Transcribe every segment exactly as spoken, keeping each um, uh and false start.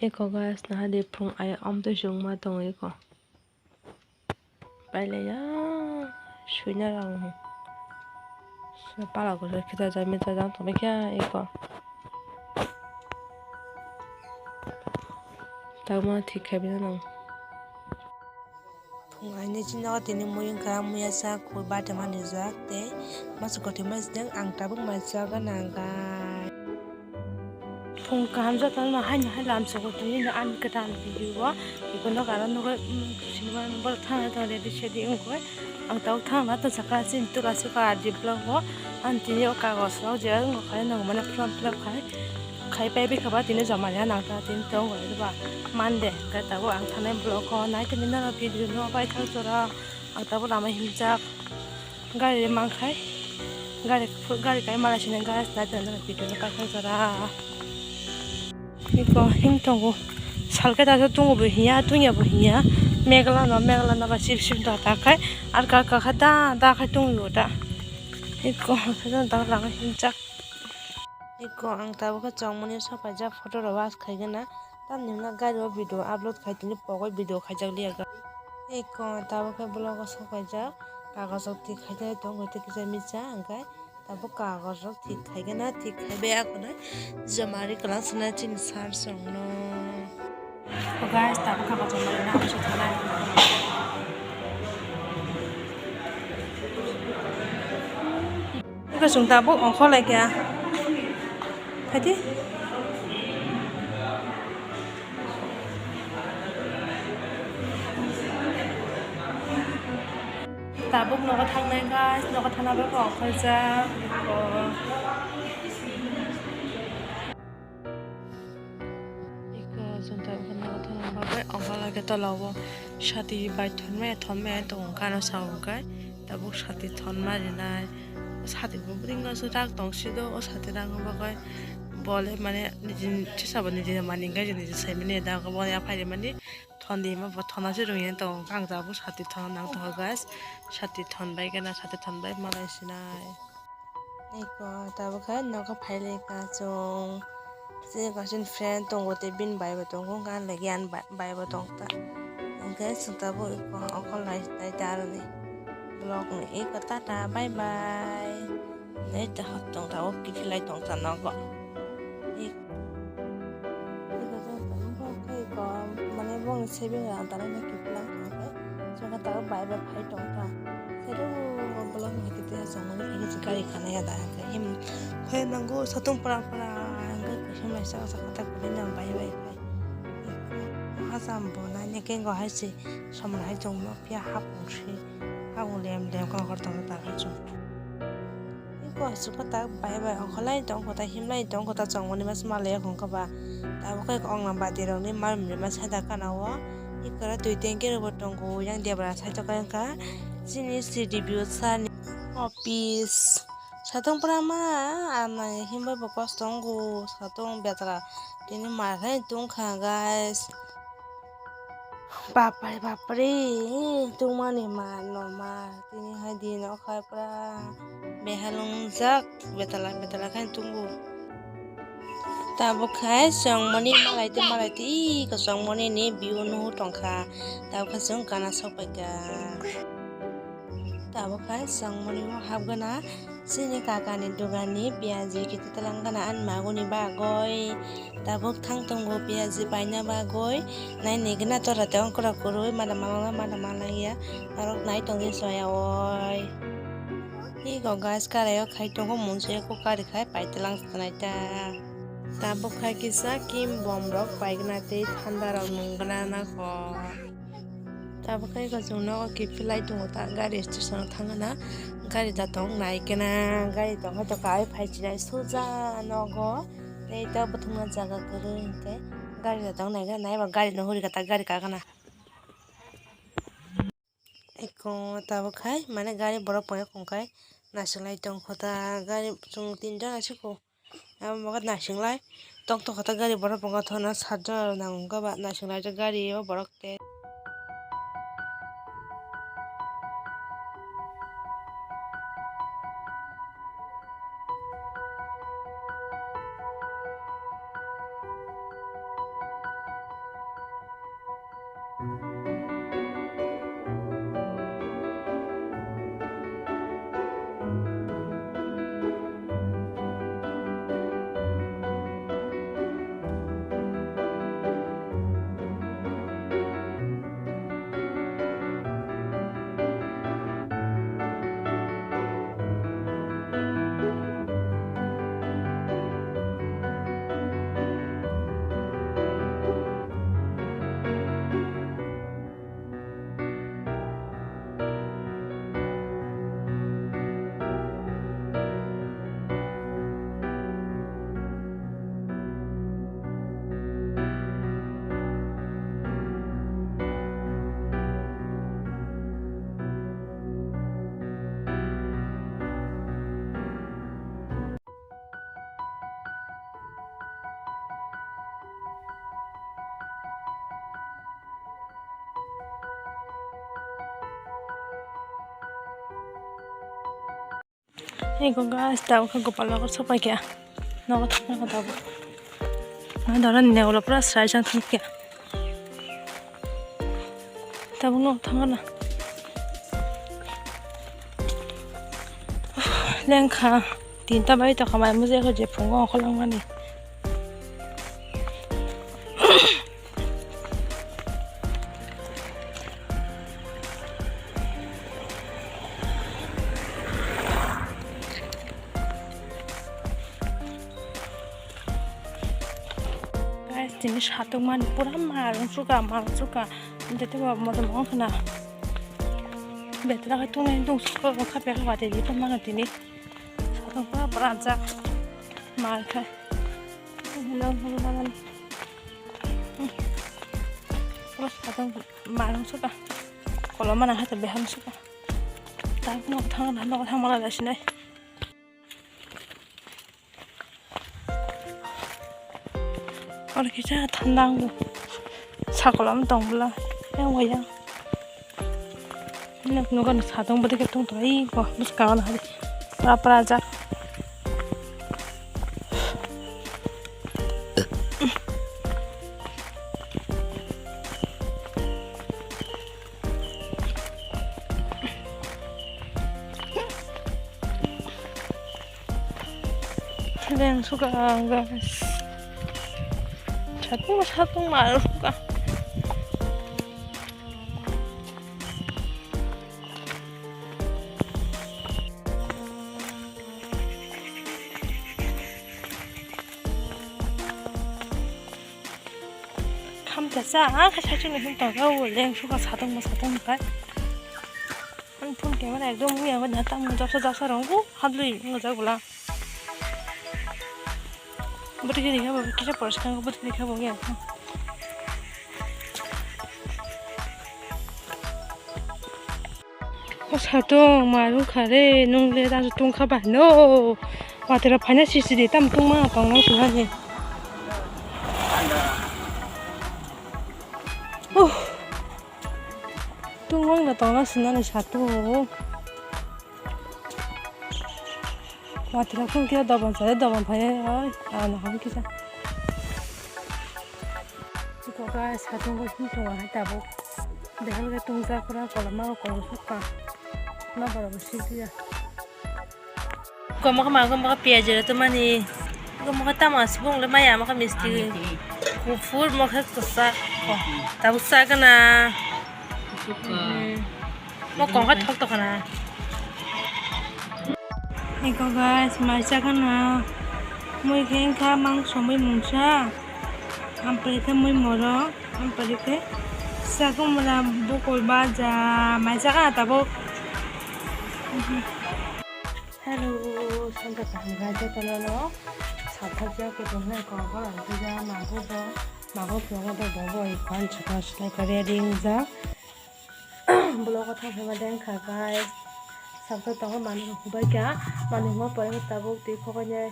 Eko guys, naha de phung ai amtwi chwngma tongo eko. Pailaiya suina rang. Pala gujai khita jami ta jang tongmai khe eko. Tamo thik khai bini nang. Phung aini chini o tini mui wngkha, muya sak, koi bati manwi jak tei masa kothai masa ang tabuk mai chagana hwnkha. Phung kaham jotono haino hai lamsogo tini ani kwtal video o ikono karo nugwi, mm, sinibar borok thangna thang ready sedi wngkha. Ang tabuk thangna tong sakha chini tula sukha R D block o. Ang tini o kagos rok je wngkha khe nang mane form fill up khai. Khai pai bikha ba tini joma ya nang ta tini tongo ba Monday hwnkhe tabuk ang thanai vlog o nai tini norok video no paithak jora ang tabuk lama himjak gari mankhai gari gari kai mala sini gari nai tini norok video no paithak jora. Iko him tongo salkhe ta tongo bo hiya tungya bo hiya megla no megla no ba sip sip da ta khai ar ka ka kha da da khai tongyo da iko da lama himjak. Eko ang tabuk khe chongmani sopaijak photo rok was khaigena. Tamni hwnna gari o video upload khai tini pogwi video khaijak liya ga. Eko ang tabuk khe vlog o sopaijak kagoj rok thik khaijak tongo tei kisa misa hwnkhe tabuk kagoj rok thik khaigena thik khaibai akhonai joma ri kwlangsana chini sir songno. O guys, tabuk kha kotor manwi na amsa thanai. Eko chwng tabuk ongkhor lai kha. Phaidi. Tabuk nogo thangnai guys, nogo thangna bai ongkhorjak. Eko chwng tabuk khe nogo thangna bagwi ongkhorlai khe tola o sati bai thonmaya thonmaya tongo gana sa hwnkhe tabuk sati thonma rinai sati bo bwrwino se rak tong si do o sati rang bagwi bole mane niji sabo niji mani hwnkhe niji saimani da bo ya phai rimani thon di ma bo thona se rwngya tongo ang tabuk sati thona nang tongo guys sati thon bai gana sati thon bai malai sinai. Eko tabuk khe nogo phailaikha chwng. Chini kaisa friend tongo tei bini bai bo tongo, gan lagi ani bai bo tongta. Hwnkhe chwng tabuk eko ongkhor lai nai ta aroni vlog ni eko tata bye bye. Nai ta hot tong tabuk kiphilai tongta nogo. Eko mane bongni saving rang tara no kiphilai tongkhe chwng khe tabuk bai bai phai tongta. Sero vlog ni hwnkhe tei chwng mani hwnkhe gari khana ya da hwnkhe him khe nango satung pora pora hwnkhe himlai saka saka ta kwlwino bai bai phai. Hacham bo nai khe go hai se somon hai chwng nukya hapung se hapung lem lem kokor tongma ta hai chwng. Eko aswk ta bai bai ongkhorlai tongkho ta himlai tongkho ta chwng mani mas malai ya khungkha ba. Tabuk khe ongna bati rok ni mal mili ma sai da kana o. Eko ro twi tanki rok bo tongo yang debra sai tongkha wngkha chini C D P O sir ni office. Satung pura ma anai himbai bo kosto wngo satung betala tini mar khai tongkha guys. Bapre bapre tongmani mar no mar tini hai din o khai pura behalung jak betala betala khai tongo. Tabuk khai chwng mani malai tei malai tei eko chwng mani ni view nuhur tongkha. Tabuk khai chwng gana sok paikha. Tabuk khai chwng mani o hapgana chini kaka ni dogan ni piyaji kiti twlang gana ani maguni bagwi. Tabuk thang tongo piyaji paina bagwi. Nai nigina tora tong kura kurui mana malangna mana malangya. Norok nai tongdi soya oi. Eko guys karai o khai tongo monse eko kari khai paitwlang sanai ta. Tabuk khai kisa kim bom rok paigna tei thanda rok nunggna nangkho. Tabuk khai eko chwng nogo kiphilai tongo ta gari station o thangna gari da tong nai kena gari tong hai to kai phai chinai suja nogo tei ta bwthwngna jaga kwrwi hinkhe gari da tong nai kena naiba gari no hurika ta gari kagana. Eko tabuk khai mane gari borok pore khongkai nasinglai tongkho ta gari chwng tinjon asukgo abo bagwi nasinglai tongtokho ta gari borok bwkha thona satjona nangkukgo ba nasinglai gari o borok tei. Ego guys, tabuk khe Gopal Nagar sopai kha. Nogo thangna tabuk. Ang dara ni ulo pura srai jang thang kha. Tabuk nogo thangna. Lengkha. Tinta bai tokha mai mujhe ko je phungo okolong mani. Guys, tini satung mani pura marung suka, marung suka. Tete ba motom ong khna. Betra kai tung nai tung suka, ka pe ka ba te di pun mano tini. Satung pura pura jak. Mar khai. Hello, hello, hello. Pura satung marung suka. Kolom mana hata beham suka. Tak no thang na no thang mala da sinai. Oro kisa thanda ang bo. Sakolom tong bwla. Yang wayang. Nuk nugo ni satung bwdike tong tong. Ih, bo, bwskango na hari. Pra pra jak. Leng suka ang guys. Satung satung maru suka. Khamtasa, ah, khe saichung ni hwn tongkha, o leng suka satung bo satung kai. Ang phone camera ekdom wngya, wngya, tamo jabsa jabsa rwngo, hadlwi wngajak bwla. Bwtwi khe rikha bo, kisa porsa khe bwtwi rikha bo wngya. O satung, ma rwngkha re, nung le da tungkha bai no. Watwi rok phaina sisi di, tam tungma tong nang swngnani. Uh. Tungmang no tongna sinani satung. Watwi rok phung khe doban chale doban phai ai, ano ham kisa. Iko guys, satung bo phung tongo hai tabuk. Behal khe tungjak pura kolom ma kolom sokha. Ma borok bo sik ya. Komo khe mago mokhe piyaj rw tongmani. Komo khe tamo aswk bung le maya mokhe misti. Kuphur mokhe kwchak. Tabuk chagana. Mo kong khe thok tokha na. Eko guys, mai chagana. Mui khe wngkha mangso mui mungsa. Ampari khe mui morok. Ampari khe sakumra bukul baja. Mai chagana tabuk. Hello, sanja kaham gai jotono no. Sathajak kutung nai kok borok dija mago bo, mago phungo do bo bo ikon chikon sinai kare ringjak. Blogo thang phai ma deng kha guys. Sabto tongo manwi hubai kha, manwi huma pore tabuk twi khokoi nai.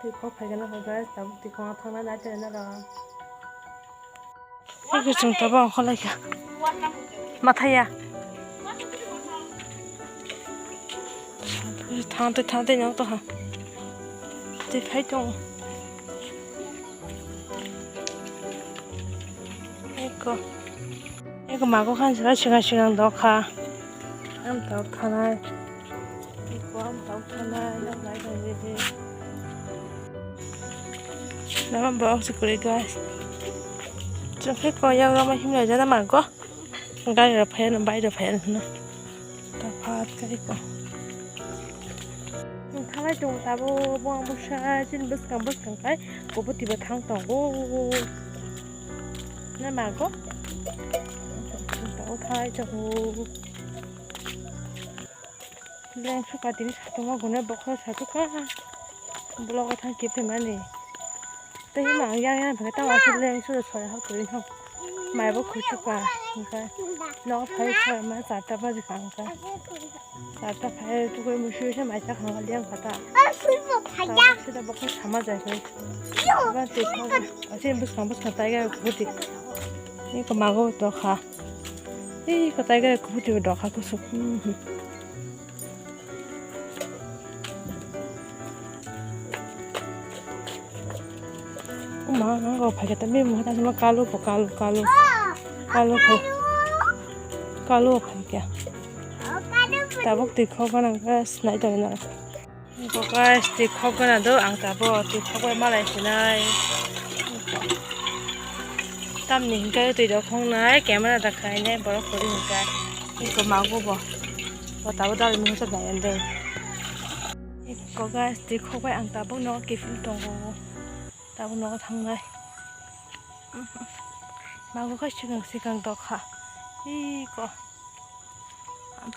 Twi khok phai gana kha guys, tabuk twi khok thang nai nai tere naro. Eko chwng tabuk ongkha lai kha. Mathaya. Thang tei thang tei nang tongkha. Tei phai tongo. Eko. Eko mago khan sila singa singa dokha. Ang tok thanai. Eko ang tok thanai, nok lai thang de de. Nama borok se kwrwi guys. Chwng khe koyak rama himlai jana mago. Gari rok phaiya no, bike rok phaiya no. Ta phat kai ko. Thangai tongo tabuk bo ang bwsa chini bwskang bwskang kai kubui twibo thang tongo. Na mago. Tabuk thangai tongo. Leng suka tini satungo gune bokhorok satukha. Blogo thang khe phaimani. Tei hima ang yang yang phai tamo aswk leng suda soya hor kwrwi no. Maibo khuchuka hwnkhe. Nogo phai phai ma charta baji kha hwnkhe. Charta phai tugui musi se mai ta khang liang khata. Tamo sida bokhorok sama jai khe. Ba te sa. Ase bwskang bwskang taiga kubuti. Ni ko mago tokha. Ei, kwtai gari kubuti bo dokha kusuk. Hmm, hmm. Ma, ma, go phai khe ta bini mokol ta ma kalu po, kalu, kalu. Kalu phai. Kalu phai khe. Tabuk twi khok gana khe snai tongwi nang. Go guys, twi khok gana do ang tabuk twi khok bai malai sinai. Tamni hinkhe twi rok khongnai camera da khainai borok kwrwi hinkhe. Iko mago bo. Bo tabuk dal mungsa dai ande. Iko guys, twi khok bai ang tabuk no kiphil tongo. Tabuk nogo thangnai. Mago khe swkang swkang tokha. Iko.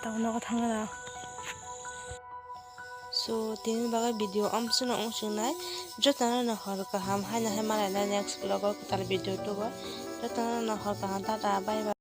Tabuk nogo thangnai. So, tini bagwi video omswkno wng swngnai. Jotono no hor kaham haino hai malainai next vlog o kwtal video tubo. Jotono no hor kaham, tata, bye bye.